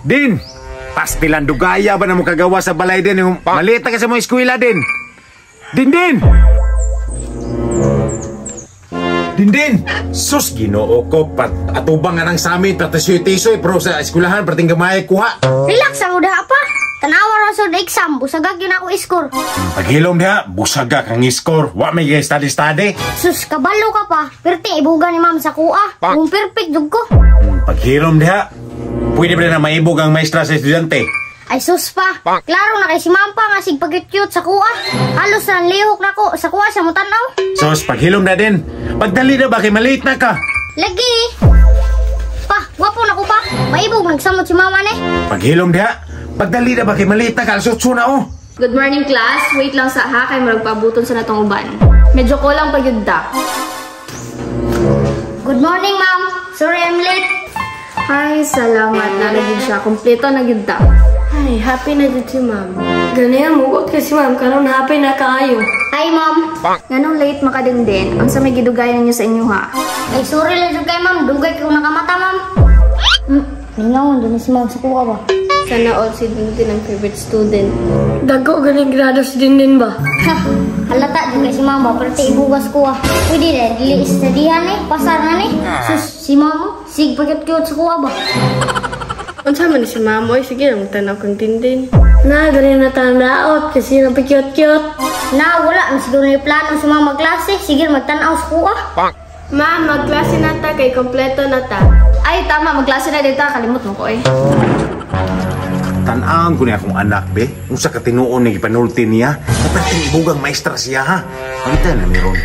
Din! Pastilan dugaya ba na mo kagawa sa balay din? Yung maliit na kasi mo eskwela din. Din din! Din din! Sus, ginoo ko, pat atubang nga nang samin, pati tisoy, pero sa eskwelahan, prating gamay kuha. Relax ang udah pa. Tanawa ra sa exam, busagag yun ako iskor. Paghilom diha, busaga kang score. Wa may study-study. Sus, kabalo ka pa. Perti ibuga ni ma'am sa kuha. Kung perfect jud ko. Paghilom diha, pwede ba na maibog ang maestra sa estudyante? Ay sus pa. Klaro na kay si ma'am pa nga sig pag-cute sa kuha. Halos na lihok nako sa kuha sa mutanaw. Sus, paghilom na din. Pagdali na ba kay maliit na ka? Lagi. Pa, gwapo na ko pa. Maibog nagsamot si mama ni. Paghilom diha, pagdali na ba kay maliit na ka? Alas 8 na oh. Good morning, class. Wait lang sa ha kay murag paabuton sa natong uban. Medyo kulang pa gyud ta. Good morning, ma'am. Sorry I'm late. Hi, salamat na na gyud siya. Kompleto na gyud ta. Ay, happy na jud si ma'am. Ganyan, mugot kay si ma'am, karon happy na kaayo. Hi, ma'am. Nganong late makadindin? Unsa may gidugayan ninyo sa inyo ha? Ay sorry lang jud kay ma'am. Dugay ko nakamata, ma'am. Mingaw dun si ma'am sa kuha ba? Sana all si Dindin ang favorite student. Dago ganing grado si Dindin ba? Ha, halata jud kay si ma'am ba perti ibugas ko ah. Pwede na dili istadihan eh, pasar na ni. Sus, si ma'am sig pagkat-cute sa kuha ba? Unsa man ni si ma'am oy, sige lang tanaw kang Dindin. Na, galing na tandaot kasi napikiyot-cute. Na wala na siguro ni plano sa mga magklase, sige magtan-aw sa kuha. Ma'am, magklase na ta kay kompleto na ta. Ay, tama. Magklase na dito. Kalimot mo ko eh. Tan-ang ko niya akong anak, be. Unsa ka tinuon ni gipanulti niya. Kapating ibugang maestra siya, ha? Pangita na meron.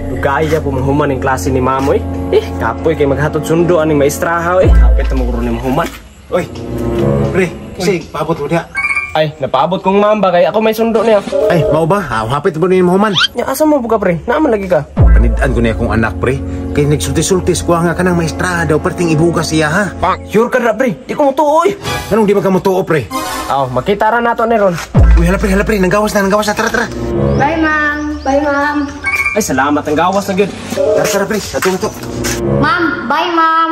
Dugaya po mahuman ang klase ni Mamoy. Eh, kapoy kay maghatod sundo aning maestraha eh. Kapit na maguro ni mahuman. Oy, pre, kasi paabot mo diha. Ay, napaabot kong ma'am ba kay ako may sundo niya. Ay, mao ba? Ah, hapit mo ni mahuman. Nya asa mo buka pre? Naaman lagi ka. Panidaan ko niya akong anak, pre. Kay nagsulti-sulti ko nga kanang maestra daw perting ibuga siya, ha? Sure ka ra pre. Di ko motuo oy. Anong di ba ka motuo, pre? Aw, makita ra nato ni ron. Uy, hala pre, nanggawas na, tara, tara. Bye, ma'am. Bye, ma'am. Ay, salamat ang gawas na gyud. Tara, tara, pre, ato na to. Ma'am, bye ma'am.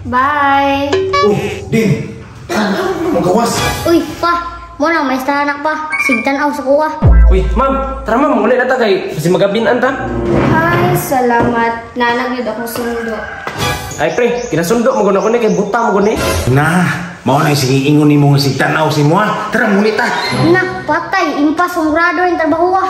Bye. Oh, Din. Manggawas. Uy, pa. Mo na maestra anak pa. Sig tan-aw sa kuha. Uy, ma'am, tara ma'am, muli na ta kay kasi magabinan ta. Hi, salamat. Nanag yun akong sundo. Ay pre, kinasundo mo gud ako ni kay buta mo gud ni. Na, mao na sige ingon nimo nga sig tan-aw si mo, ha? Tara, muli ta. Na, patay. Impas ang grado yung trabaho ah.